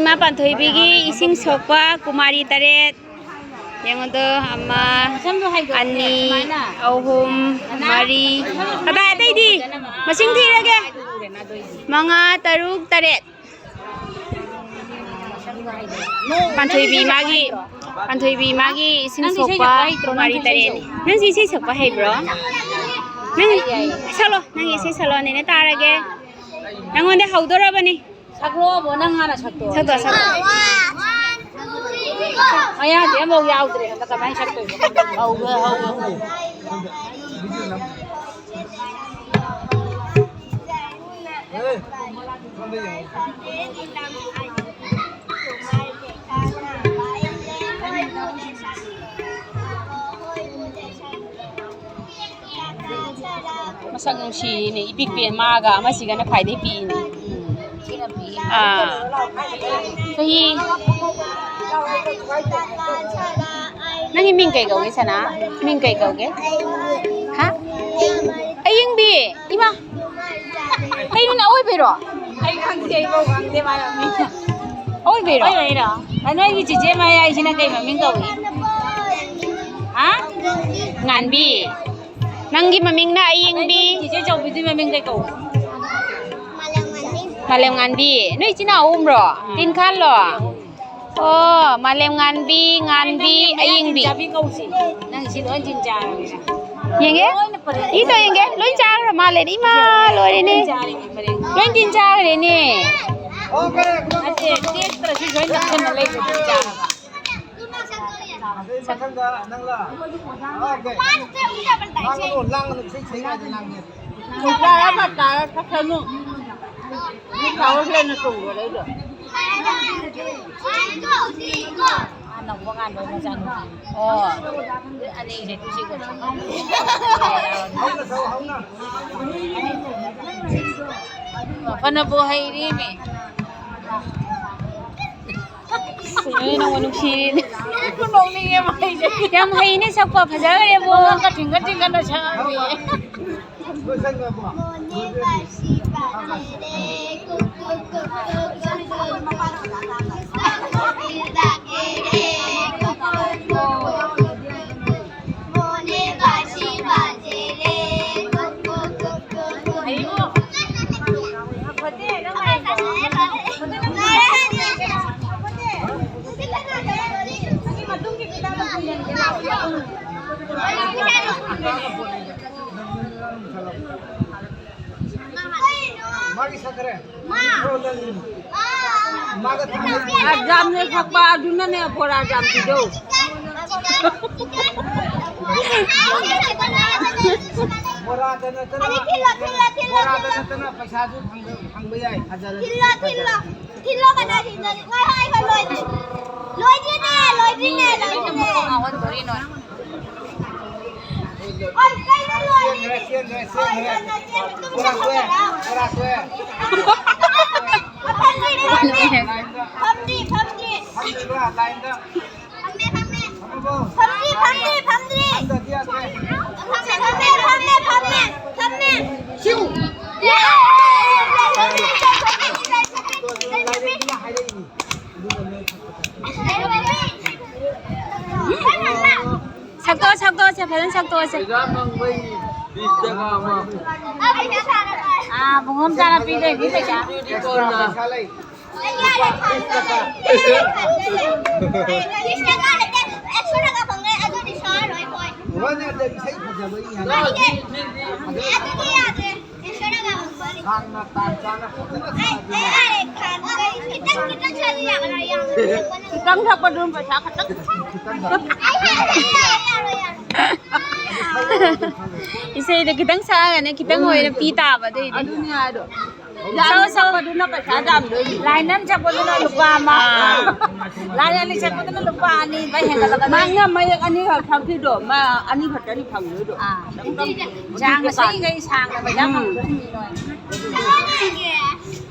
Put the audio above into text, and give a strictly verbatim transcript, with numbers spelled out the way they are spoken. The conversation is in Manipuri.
ꯏꯃꯥ ꯄꯥꯟꯊꯣꯏꯕꯤꯒꯤ ꯏꯁꯤꯡ ꯁꯣꯛꯄ ꯀꯨꯃꯥꯔꯤ ꯇꯔꯦꯠ꯫ ꯌꯦꯡꯉꯨꯗꯣ, ꯑꯃ, ꯑꯅꯤ, ꯑꯍꯨꯝ, ꯃꯔꯤ꯫ ꯀꯗꯥꯏ ꯑꯇꯩꯗꯤ? ꯃꯁꯤꯡ ꯊꯤꯔꯒꯦ꯫ ꯃꯉꯥ, ꯇꯔꯨꯛ, ꯇꯔꯦꯠ꯫ ꯄꯥꯟꯊꯣꯏꯕꯤ ꯃꯥꯒꯤ, ꯄꯥꯟꯊꯣꯏꯕꯤ ꯃꯥꯒꯤ ꯏꯁꯤꯡ ꯁꯣꯛꯄ ꯀꯨꯃꯥꯔꯤ ꯇꯔꯦꯠꯅꯤ꯫ ꯅꯪꯁꯨ ꯏꯁꯩ ꯁꯛꯄ ꯍꯩꯕ꯭ꯔꯣ? ꯅꯪ ꯁꯛꯂꯣ, ꯅꯪ ꯏꯁꯩ ꯁꯛꯂꯣ, ꯅꯦꯅꯦ ꯇꯥꯔꯒꯦ꯫ ꯅꯪꯉꯣꯟꯗ ꯍꯧꯗꯣꯔꯕꯅꯤ꯫ ꯁꯛꯂꯛꯑꯣꯕꯣ, ꯅꯪ ꯍꯥꯟꯅ ꯁꯛꯇꯣꯛꯑꯣ꯫ ꯁꯛꯇꯣꯛꯑꯣ, ꯁꯛꯇꯣꯛꯑꯣ꯫ ꯃꯌꯥꯗꯤ ꯑꯃꯐꯥꯎ ꯌꯥꯎꯗ꯭ꯔꯦ, ꯍꯟꯗꯛ ꯀꯃꯥꯏꯅ ꯁꯛꯇꯣꯏꯅꯣ? ꯍꯧꯒꯦ, ꯍꯧꯒꯦ, ꯍꯧꯒꯦ꯫ ꯃꯁꯛ ꯅꯨꯡꯁꯤꯅꯦ, ꯏꯄꯤꯛ ꯄꯤꯛꯑꯦ, ꯃꯥꯒ ꯑꯃꯁꯤꯒꯅ ꯈ꯭ꯋꯥꯏꯗꯩ ꯄꯤꯛꯏꯅꯦ꯫ ꯑꯥ꯫ ꯆꯍꯤ, ꯅꯪꯒꯤ ꯃꯤꯡ ꯀꯩ ꯀꯧꯒꯦ, ꯁꯅꯥ? ꯃꯤꯡ ꯀꯩ ꯀꯧꯒꯦ? ꯍꯥ? ꯑꯌꯤꯡꯕꯤ꯫ ꯏꯃꯥ꯫ ꯀꯩꯅꯣꯅꯦ, ꯑꯑꯣꯏꯕꯩꯔꯣ? ꯑꯩ ꯈꯪꯗꯦ, ꯑꯩ ꯈꯪꯗꯦ, ꯃꯥꯏ ꯃꯃꯤꯡ꯫ ꯑꯑꯣꯏꯕꯩꯔꯣ? ꯑꯑꯣꯏꯕꯩꯔꯣ? ꯅꯣꯏꯒꯤ ꯆꯤꯆꯦ ꯃꯌꯥꯏꯁꯤꯅ ꯀꯩ ꯃꯃꯤꯡ ꯀꯧꯏ? ꯍꯥ? ꯉꯥꯟꯕꯤ꯫ ꯅꯪꯒꯤ ꯃꯃꯤꯡꯅ ꯑꯌꯤꯡꯕꯤ꯫ ꯆꯤꯆꯦ ꯆꯧꯕꯤꯗꯨꯒꯤ ꯃꯃꯤꯡ ꯀꯩ ꯀꯧꯏ? ꯃꯥꯂꯦꯝ ꯉꯥꯟꯕꯤ꯫ ꯅꯣꯏ ꯏꯆꯤꯟ ꯏꯅꯥꯎ ꯑꯍꯨꯝꯔꯣ? ꯇꯤꯟꯈꯥꯟꯂꯣ? ꯑꯣ, ꯃꯥꯂꯦꯝ ꯉꯥꯟꯕꯤ, ꯉꯥꯟꯕꯤ, ꯑꯌꯤꯡꯕꯤ꯫ ꯆꯥꯕꯤ ꯀꯧꯁꯤ꯫ ꯅꯪ ꯁꯤ ꯂꯣꯏ ꯇꯤꯟ ꯆꯥꯔꯕꯅꯤꯅ꯫ ꯌꯦꯡꯒꯦ? ꯂꯣꯏꯅ ꯄꯔꯦꯡ꯫ ꯏꯗꯣ ꯌꯦꯡꯒꯦ? ꯂꯣꯏ ꯆꯥꯈ꯭ꯔ ꯃꯥꯜꯂꯦꯅꯦ꯫ ꯏꯃꯥ, ꯂꯣꯏꯔꯦꯅꯦ꯫ ꯂꯣꯏ ꯆꯥꯔꯦ, ꯄꯔꯦꯡ꯫ ꯂꯣꯏ ꯇꯤꯟ ꯆꯥꯈ꯭ꯔꯦꯅꯦ꯫ ꯅꯠꯇꯦ, ꯇꯦꯛꯇ꯭ꯔꯁꯨ ꯂꯣꯏ ꯅꯞꯁꯟꯅ ꯂꯩꯕ ꯇꯤꯟ ꯆꯥꯔꯕ꯫ ꯑꯗꯩ ꯃꯊꯪꯗ ꯅꯪꯂ? ꯑꯣꯀꯦ꯫ ꯂꯥꯡꯒꯅꯨ, ꯂꯥꯡꯒꯅꯨ, ꯏꯁꯩ ꯁꯛꯏꯉꯩꯗ ꯂꯥꯡꯒꯦ꯫ ꯇꯥꯔ ꯇꯥꯔ ꯁꯛꯁꯅꯨ꯫ ꯃꯤ ꯈꯥꯎ ꯍꯦꯟꯅ ꯇꯣꯡꯕ ꯂꯩꯗꯣ꯫ ꯃꯥ ꯅꯧꯕ ꯉꯥꯟꯕ ꯃꯆꯥꯅꯨꯄꯤ꯫ ꯑꯣ꯫ ꯑꯅꯤꯁꯦ ꯇꯨꯁꯤ ꯀꯧꯁꯤ꯫ ꯐꯅꯕꯨ ꯍꯩꯔꯤꯃꯤ꯫ ꯀꯩꯅꯣꯅꯦ, ꯅꯪꯕꯨ ꯅꯨꯡꯁꯤꯔꯤꯅꯦ꯫ ꯅꯣꯛꯅꯤꯡꯉꯦ ꯃꯥꯏꯁꯦ꯫ ꯌꯥꯝ ꯍꯩꯅꯦ ꯁꯛꯄ, ꯐꯖꯈ꯭ꯔꯦꯕꯣ꯫ ꯀꯥ ꯊꯤꯡꯒꯠ ꯊꯤꯡꯒꯠꯅ ꯁꯛꯑꯝꯃꯤ꯫ ꯃꯣꯅꯦ ꯄꯥꯁꯤ ꯄꯥꯁꯤꯔꯦ, ꯀꯨꯛ ꯀꯨꯛ ꯀꯨꯛ ꯀꯨꯛ ꯀꯨꯛ ꯀꯨꯛ꯫ ꯖꯥꯝꯅꯦ ꯊꯛꯄ ꯑꯗꯨꯅꯅꯦ ꯕꯣꯔꯥ ꯖꯥꯝ ꯄꯤꯗꯧ꯫ ꯕꯣꯔꯥꯗ ꯅꯠꯇꯅ, ꯊꯤꯜꯂꯣ, ꯊꯤꯜꯂꯣ, ꯊꯤꯜꯂꯣ, ꯕꯣꯔꯥꯗ ꯊꯤꯜꯂꯣ꯫ ꯅꯠꯇꯅ ꯄꯩꯁꯥꯁꯨ ꯐꯪꯕ, ꯐꯪꯕ ꯌꯥꯏ꯫ ꯊꯤꯜꯂꯣ, ꯊꯤꯜꯂꯣ꯫ ꯊꯤꯜꯂꯣ, ꯀꯗꯥꯏꯗ ꯊꯤꯜꯂꯣ? ꯉꯥꯏꯈꯣ, ꯉꯥꯏꯈꯣ, ꯂꯣꯏꯗ꯭ꯔꯤ꯫ ꯂꯣꯏꯗ꯭ꯔꯤꯅꯦ, ꯂꯣꯏꯗ꯭ꯔꯤꯅꯦ, ꯂꯣꯏꯗ꯭ꯔꯤꯅꯦ꯫ ꯑꯣꯏ, ꯀꯩꯅꯣ ꯂꯣꯏꯗ꯭ꯔꯤꯅꯦ? ꯆꯦꯟꯈ꯭ꯔꯦ, ꯆꯦꯟꯈ꯭ꯔꯦ, ꯆꯦꯟꯈ꯭ꯔꯦ꯫ ꯕꯣꯔꯥ ꯇꯣꯛꯑꯦ, ꯕꯣꯔꯥ ꯇꯣꯛꯑꯦ꯫ ꯐꯝꯗ꯭ꯔꯤ, ꯐꯝꯗ꯭ꯔꯤ, ꯐꯝꯗ꯭ꯔꯤ, ꯐꯝꯗ꯭ꯔꯤ꯫ ꯐꯝꯗ꯭ꯔꯤꯕ꯭ꯔꯥ? ꯂꯥꯏꯟꯗ꯫ ꯐꯝꯃꯦ, ꯐꯝꯃꯦ꯫ ꯐꯝꯃꯕꯣ? ꯐꯝꯗ꯭ꯔꯤ, ꯐꯝꯗ꯭ꯔꯤ, ꯐꯝꯗ꯭ꯔꯤ꯫ ꯐꯝꯗ꯭ꯔꯗꯤ ꯌꯥꯗ꯭ꯔꯦ꯫ ꯐꯝꯃꯦ, ꯐꯝꯃꯦ, ꯐꯝꯃꯦ, ꯐꯝꯃꯦ, ꯐꯝꯃꯦ꯫ ꯂꯥꯏꯔꯦꯝꯕꯤꯅ ꯍꯥꯏꯔꯛꯏꯅꯤ꯫ ꯑꯗꯨꯅ ꯅꯣꯏ ꯁꯛꯇꯣꯛꯑꯣ, ꯁꯛꯇꯣꯛꯑꯣꯁꯦ, ꯐꯖꯅ ꯁꯛꯇꯣꯛꯑꯣꯁꯦ꯫ ꯄꯩꯁꯥ ꯐꯪꯕꯩ ꯕꯤꯁ ꯇꯀꯥ ꯑꯃ꯫ ꯑꯥ, ꯕꯨꯡꯉꯣꯝ ꯆꯥꯅ ꯄꯤꯗꯣꯏꯅꯤ ꯄꯩꯁꯥ꯫ ꯑꯦꯛꯁꯇ꯭ꯔꯥ ꯄꯩꯁꯥ ꯂꯩ꯫ ꯕꯤꯁ ꯇꯀꯥ꯫ ꯕꯤꯁ ꯇꯀꯥ ꯅꯠꯇꯦ, ꯑꯦꯛꯁꯣ ꯇꯀꯥ ꯐꯪꯉꯦ, ꯑꯗꯨꯗꯤ ꯁꯥꯔꯣꯏ ꯑꯩꯈꯣꯏ꯫ ꯕꯕꯥꯅꯦ, ꯑꯗ ꯏꯁꯩ ꯐꯖꯕ ꯌꯦꯡꯍꯜꯂꯣ꯫ ꯑꯗꯨꯗꯤ ꯌꯥꯗ꯭ꯔꯦ꯫ ꯁꯥꯡꯅ ꯇꯥꯟ ꯆꯥꯅ ꯐꯖꯅ ꯁꯥꯕꯤꯌꯨ꯫ ꯈꯤꯇꯪ, ꯈꯤꯇꯪ ꯁꯥꯕꯤ ꯌꯥꯒꯗ꯭ꯔꯥ? ꯌꯥꯝꯅ ꯈꯤꯇꯪ ꯊꯛꯄꯗꯨꯅ ꯄꯩꯁꯥ ꯈꯛꯇꯪ꯫ ꯈꯤꯇꯪ ꯊꯛꯄ꯫ ꯏꯁꯩꯗꯣ ꯈꯤꯇꯪ ꯁꯛꯑꯒꯅꯦ, ꯈꯤꯇꯪ ꯑꯣꯏꯅ ꯄꯤ ꯇꯥꯕ ꯑꯗꯨꯏꯗꯤ꯫ ꯑꯗꯨꯅꯤ ꯍꯥꯏꯗꯣ꯫ ꯏꯁꯩ ꯁꯛꯄꯗꯨꯅ ꯄꯩꯁꯥ ꯌꯥꯝꯗꯣꯏꯅꯤ꯫ ꯂꯥꯏꯟ ꯑꯃ ꯁꯛꯄꯗꯨꯅ ꯂꯨꯄꯥ ꯑꯃ꯫ ꯑꯥ꯫ ꯂꯥꯏꯟ ꯑꯅꯤ ꯁꯛꯄꯗꯨꯅ ꯂꯨꯄꯥ ꯑꯅꯤ ꯂꯣꯏ ꯍꯦꯟꯒꯠꯂꯛꯀꯗꯣꯏꯅꯤ꯫ ꯃꯥꯡꯅ ꯃꯌꯦꯛ ꯑꯅꯤꯈꯛ ꯁꯛꯈꯤꯗꯣ, ꯃꯥ ꯑꯅꯤꯈꯛꯇꯅꯤ ꯐꯪꯗꯣꯏꯗꯣ꯫ ꯑꯥ꯫ ꯆꯥꯡ ꯃꯁꯤꯡꯈꯩ ꯁꯥꯡꯅ ꯄꯩꯁꯥ ꯐꯪꯗꯣꯏꯅꯤ ꯅꯣꯏ꯫